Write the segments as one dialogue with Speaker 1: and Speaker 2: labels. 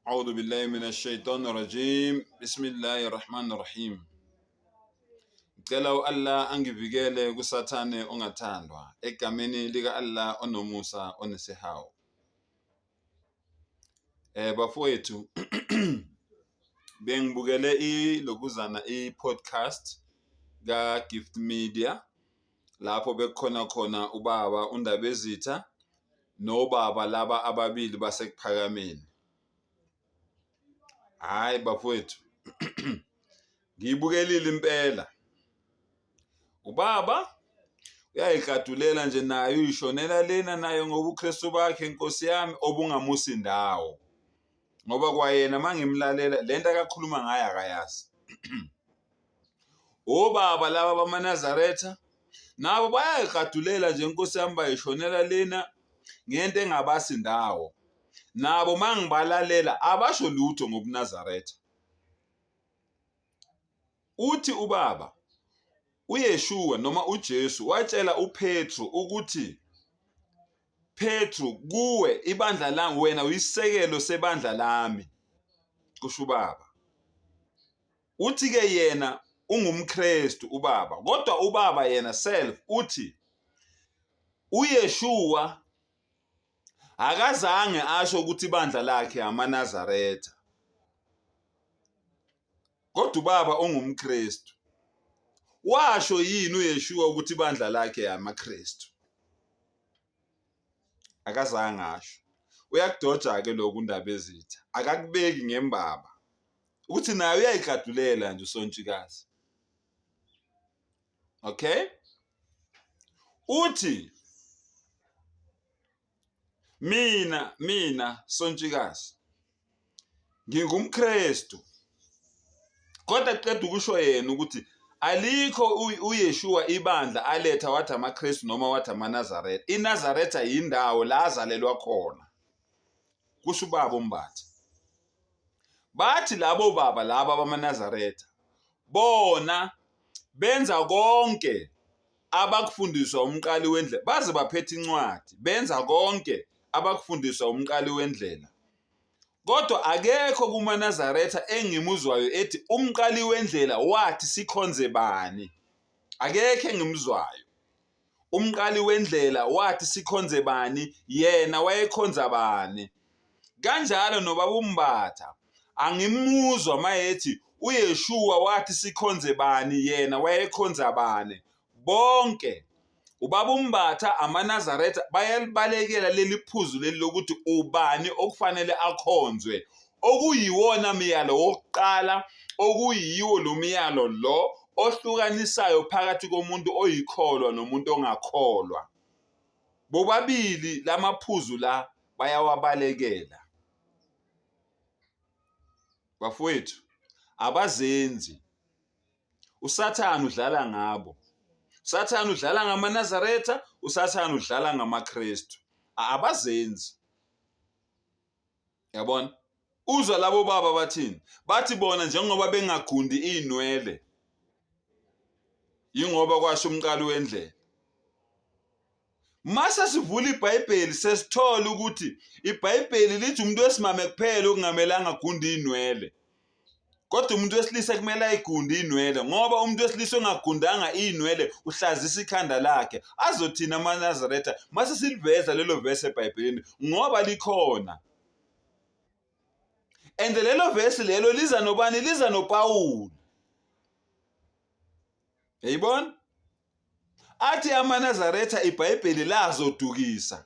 Speaker 1: A'udhu billahi minash shaitani rajim. Bismillahir Rahmanir Rahim. Ngicela u-Allah angivikele kuSathane ongathandwa egameni lika Allah onomusa onesihawu. Bafowethu bengibukele ilokuzana i-podcast ka Gift Media lapho bekukhona khona ubaba uNdabezitha nobaba laba ababili baseKuphakameni. Hhayi bafowethu, ngiyibukelile impela. Ubaba uyayikladulela nje naye uyishonela lena naye ngobuKristu bakhe Nkosi yami obungamusi ndawo. Ngoba kwayena uma ngimlalela le nto akakhuluma ngayo akayazi. Obaba laba bamaNazaretha nabo bayayigadulela nje inkosi yami bayishonela lena ngento engabasi ndawo. Nabo mangibalalela abasho lutho ngobuNazaretha. Uthi ubaba uYeshua noma uJesu watshela uPetru ukuthi Petru kuwe ibandla lami wena uyisisekelo sebandla lami kusho ubaba. Uthi-ke yena ungumKristu ubaba, kodwa ubaba yena self uthi uYeshua akazange asho ukuthi ibandla lakhe amaNazaretha. Kodwa ubaba ungumKristu. Washo yini uYeshua ukuthi ibandla lakhe amaKristu? Akazange asho. Uyakudoja-ke lokhu uNdabezitha, akakubeki ngembaba ukuthi naye uyayikladulela nje uSontshikazi. Okay? Uthi mina Sontshikazi ngingumKristu kodwa qeda ukusho yena ukuthi alikho uYeshua ibandla aletha wathi amaKristu noma wathi amaNazaretha. INazaretha yindawo la azalelwa khona, kusho ubaba uMbatha. Bathi labo baba laba bamaNazaretha bona benza konke abakufundiswa umqali wendlela, baze baphethe incwadi, benza konke abakufundiswa umqali wendlela. Kodwa akekho kumaNazaretha engimuzwayo ethi umqali wendlela wathi sikhonze bani. Akekho engimuzwayo. Umqali wendlela wathi sikhonze bani, yena wayekhonza bani. Kanjalo nobaba uMbatha angimuzwa mayethi uYeshua wathi sikhonze bani, yena wayekhonza bani. Bonke ubaba uMbatha amaNazaretha bayalibalekela leli phuzu leli lokuthi ubani okufanele akhonzwe okuyiwona myalo wokuqala okuyiwo lo myalo lo ohlukanisayo phakathi komuntu oyikholwa nomuntu ongakholwa. Bobabili lamaphuzu la bayawabalekela. Bafowethu, abazenzi. USathane udlala ngabo. USathane udlala ngamaNazaretha, uSathane udlala ngamaKristu. Abazenzi. Yabona? Uzwa labo baba bathini? Bathi bona njengoba bengagundi izinwele yingoba kwasho umqali wendlela. Mase sivula iBhayibheli sesithola ukuthi iBhayibheli lithi umuntu wesimame kuphela okungamelanga agunde izinwele. Kodwa umuntu wesilisa kumele ayigunde inwele ngoba umuntu wesilisa ongagundanga inwele uhlazisa ikhanda lakhe. Azothina amaNazaretha mase siliveza lelo vesi eBhayibhelini ngoba likhona. And lelo vesi lelo liza nobani? Liza noPawulu. Yayibona? Athi amaNazaretha iBhayibheli lazodukisa.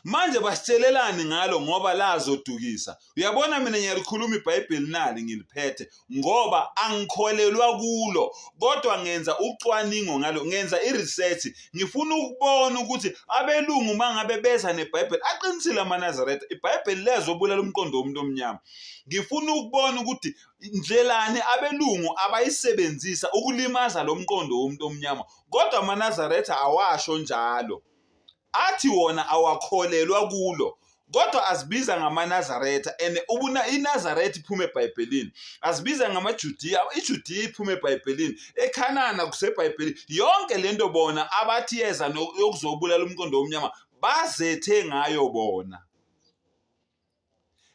Speaker 1: Manje basitshelelani ngalo ngoba lazodukisa. Uyabona mina ngiyalikhuluma iBhayibheli nali ngiliphethe ngoba angikholelwa kulo kodwa ngenza ucwaningo ngalo, ngenza i-research ngifuna ukubona ukuthi abelungu mangabe beza neBhayibheli aqinisile amaNazaretha iBhayibheli lezobulala umqondo womuntu omnyama. Ngifuna ukubona ukuthi ndlelani abelungu abayisebenzisa ukulimaza lo mqondo womuntu omnyama kodwa amaNazaretha awasho njalo athi wona awakholelwa kulo kodwa azibiza ngamaNazaretha and ubuna iNazaretha iphuma eBhayibhelini azibiza ngamaJudiya iJudiya iphuma eBhayibhelini eKhanana kuseBhayibhelini yonke lento bona abathi yeza yokuzobulala umqondo omnyama bazethe ngayo bona.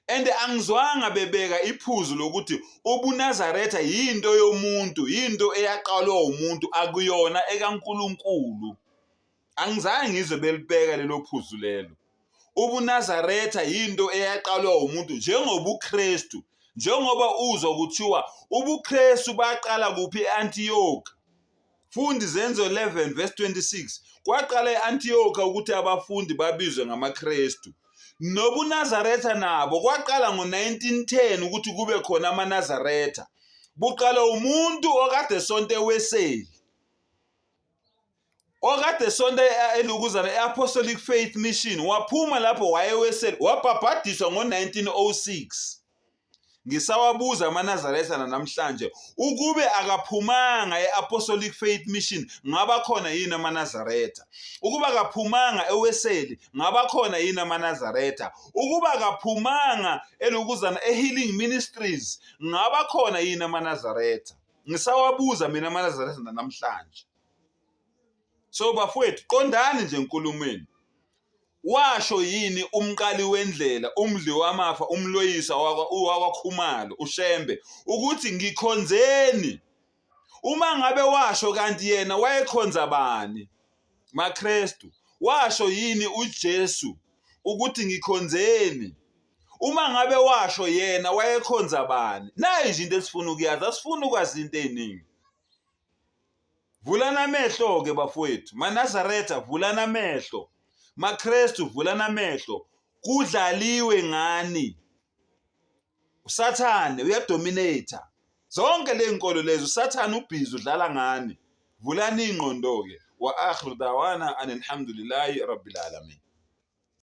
Speaker 1: And angizwanga bebeka iphuzu lokuthi ubuNazaretha yinto yomuntu, yinto eyaqalwa umuntu, akuyona ekaNkulunkulu. Angizange ngizwe belibeka lelo phuzu lelo. UbuNazaretha yinto eyaqalwa umuntu njengobuKristu. Njengoba uzwa kuthiwa ubuKristu baqala kuphi e-Antioch. Funda Izenzo 11 verse 26. Kwaqala e-Antiyoka ukuthi abafundi babizwe ngamaKristu. NobuNazaretha nabo kwaqala ngo-1910 ukuthi kube khona amaNazaretha. Buqala umuntu okade sonto eWeseli. Okade sonto elukuzana e-Apostolic Faith Mission waphuma lapho wayeweseli wabhabhadiswa ngo-1906. Ngisawabuza amaNazaretha namhlanje ukube akaphumanga e-Apostolic Faith Mission ngaba khona yini amaNazaretha? Ukuba akaphumanga eWeseli ngaba khona yini amaNazaretha? Ukuba akaphumanga elokuzana eHealing Ministries ngaba khona yini amaNazaretha? Ngisawabuza mina amaNazaretha namhlanje. So bafowethu qondani nje enkulumweni. Washo yini umqali wendlela, umdli wamafa, umloyisa wakwaKhumalo, uShembe, ukuthi ngikhonzeni? Uma ngabe washo kanti yena wayekhonza bani? MaKrestu, washo yini uJesu ukuthi ngikhonzeni? Uma ngabe washo yena wayekhonza bani? Nayi nje into esifuna ukuyazi, asifuni ukwazi into eziningi. Vulani amehlo-ke bafowethu, maNazaretha vulani amehlo, maKrestu vulani amehlo, kudlaliwe ngani. USathane uyadominate zonke ley'nkolo lezi, uSathane ubhizi udlala ngani. Vulani iy'ngqondo-ke. Wa akhiru dawana anilhamdulillahi rabbil alamin.